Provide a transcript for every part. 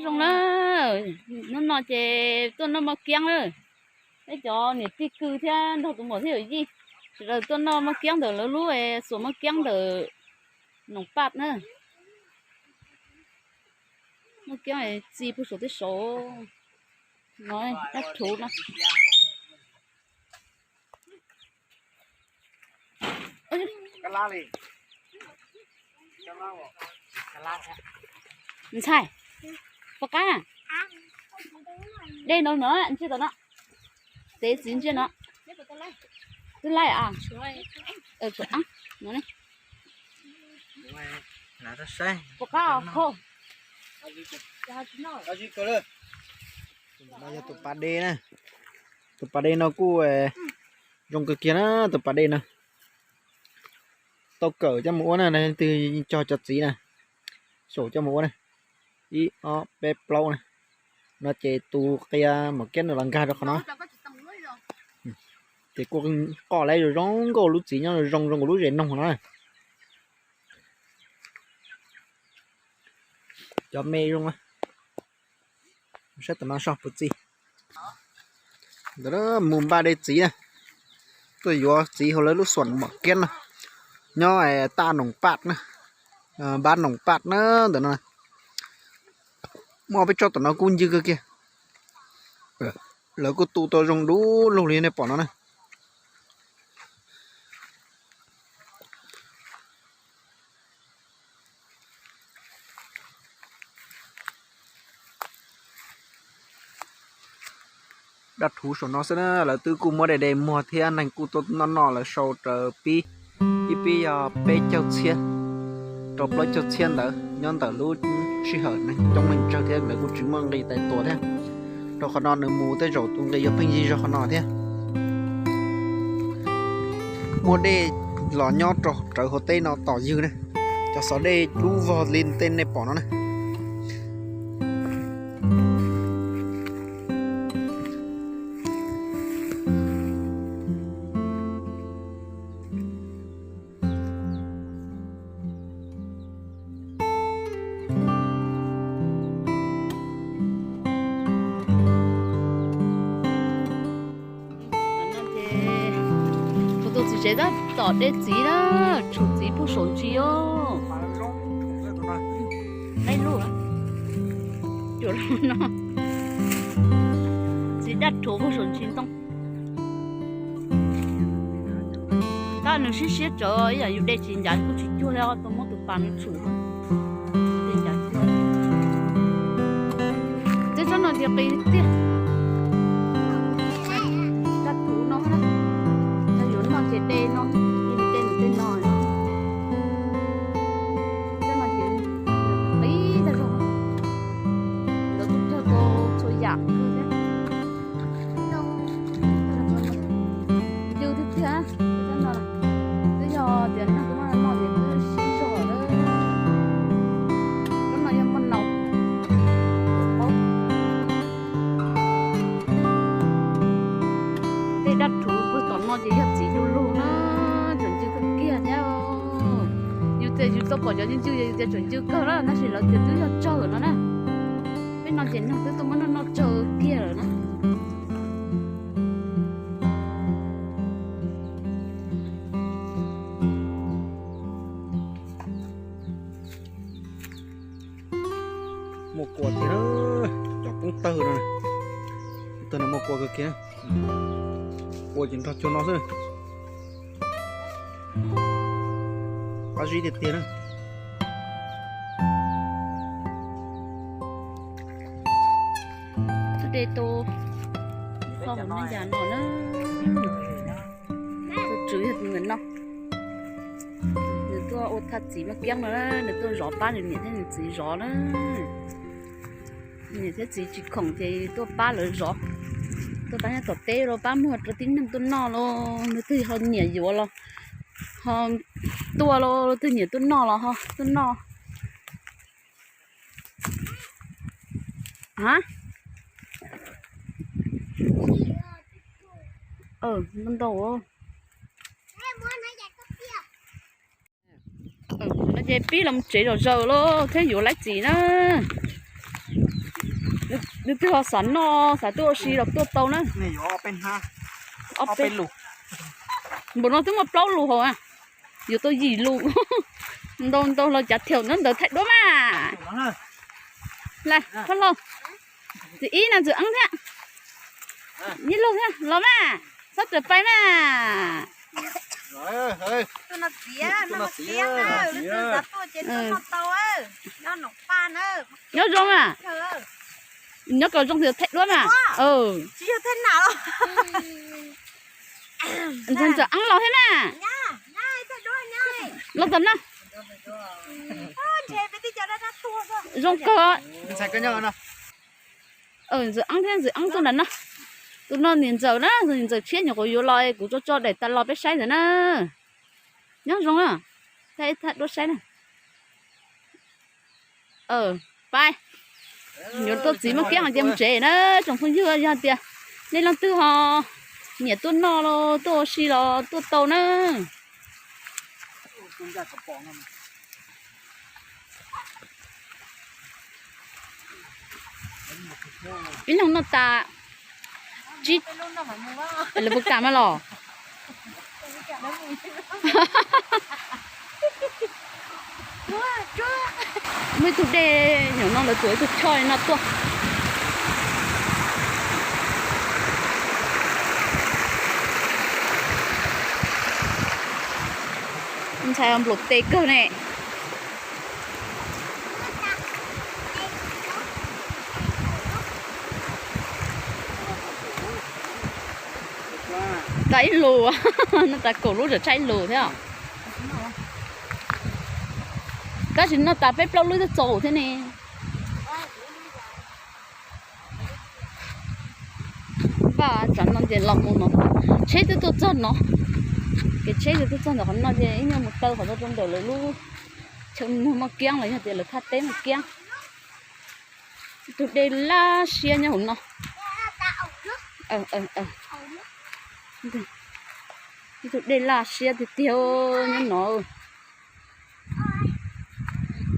Zoo na, hnub no ces tuaj noj maj kiab na. Peb cov niam tij kwv thiab nrog tus muam thiab yawm yij sawv daws tuaj noj maj kiab ntawm lawv lub xuas maj kiab ntawm Noom Paj na. Maj kiab txi puag saum tej saud no, dab rhuv no. Ntxhais, puas qab? Dej no no, ntsej tom no. Tev txiv ntsej no. Twb laij a. Puas qab? Yog tus pas dej na. Tus pas dej no kuj zoo kawg kiag na, tus pas dej no. Tau kawm coj mus ua na, leej twg cog cov txiv na, xyaum coj mus ua na. Ib ob peb plaub na. No ces tus qia mam kiab nws los nkag rau qhov no. Ces kuj qoj lawm zoo zoo nkauj, lub txiv nyob zoo zoo nkaus lub zes noog no na. Cov me zoo. Saib tom no soj puas txi. Ntawd mus npaj dej txiv na. Tuaj yuav txiv hauv lawv lub xuas maj kiab no. Nyob taj Noom Paj na, npab Noom Paj na ntawm no. Muaj peb tsob tom no kuj ncw kawg kiag. Lawv kuj tu tau zoo dub lug li nej pom no na. Dab rhuv saum no xwb na, lawv twb kuj muab de de muag thiab neeg kuj tuaj noj noj lawv sau raws pib, ib pib yog peb caug txhiab rau plaub caug txhiab ntawd, nyob ntawm lub sij hawm neeg coob neeg tsawg thiab lawv kuj tsis muaj nqi tais tua thiab. Rau qhov no nws mus tej zaum tus nqi yuav pheej yig zog qhov no thiab. Muaj dej los nyob rau rawv hauv teb no tos ywg na. Cov xov dej dub vog li tej nej pom no na. Kuv tus txiv tsev tab tom de txiv na, tshum txiv puag saum ntsis os. Txiv daj rhuv puag saum ntsis ntoo. Tab nws siab siab tsawv ib yam yus de tsis ncav kuj tsis cuag li, tau muab tus pas nws tshum. Tej tsob no ces qis tiag. Daj rhuv no, yog yuav noj ces de no, de nws tej no. Tsob no ces qis tag zog, lawv kuj cog tau txhua yam. Ncw tiag tiag, twb yog tias neeg twb muaj noj ces twb sib zog lawm. Lub no yog muaj naus. Tej daj rhuv puag tom no ces yog txiv du lug na, tseem ncw kawg kiag thiab. Yus tias yus tau pom cov ncw ncw yus tias tseem ncw kawg na, tab sis lawv tias twb yog tsawg no na. Peb no ces neeg twb tuaj muab noj noj tsawg kiag lawm na. Muaj kua tiag, cov poob tawg no, tawg no muaj kua kawg kiag. Kua ces nrog cuag no xwb. Qab zib tiag tiag na. Twb de tau qhov mus me cas no na. Tus tswv yog tus ntawm no, nws tuaj ua thaj txiv maj kiab no, nws tuaj zov pab nws niam thiab nws txiv zov na. Niam thiab txiv tsis khoom ces tuaj pab lawv zov, tuaj pab nyob tom teb los pab muag rau tib neeg tuaj noj los, leej twg ho nyiam yuav los ho tuaj los, leej twg nyiam tuaj noj los ho tuaj noj. A, ntau. No ces pib los tsev zom zaws los thiab yuav laib txiv na. Leej twg ho xav noj xav tuaj ua si los tuaj tau na. Npaum no twb muaj plaub lus hauv, yuav tau yim lus. Ntau ntau los cav thiaum nyob ntawd thaij duab mas. Txiv ib no Ntxwm Eeb thiab, Nyiaj Luj thiab los mas, txhob rawm pais mas. Nyob zoo a. Nyob kom zoo thaij duab mas. Ntxawm Eeb los thiab mas. Los tom no. Zoo kawg. Ntxawm Eeb thiab Ntxwm Eeb tuaj nram no. Tus no niam ntxawm na, niam ntxawm tshiab nyuam qhuav yuav los, kuv tso tso daim tas los peb saib ntawd na. Nyob zoo na, thaij ib thaij duab saib na. Pais, yuav tuaj txiv Maj Kiab ces mus tsev na tsoom phooj ywg, yog tias nej leej twg ho nyiam tuaj noj los tuaj ua si los tuaj tau na. Ib leeg noj tas tsib, lawv puas kam mas los? Muaj ib tug dej nyuam no lawv tuav ib tug choj no tuaj. Ntxhais nplaum tes kawg ne. Tas ib lus, noj tas kaum lub tseem tshaib lus thiab. Tab sis noj tas peb plaub lub twb txaus thiab ne. Vaj tsam no ces los mus no, tsheb twb tuaj txog no, kev tsheb twb tuaj txog ntawm qhov no ces ib nyuag mus taw qhov no rau ntawm lawv lub chaw muag Maj Kiab los yog tias lawv thaj teb Maj Kiab. Ib tug dej laj siab nyob hauv no. Ib tug dej laj siab tiag tiag nyob no.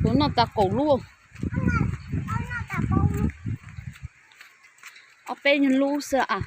Kuv noj tas kaum lub, ob peb nyuag lub xwb a.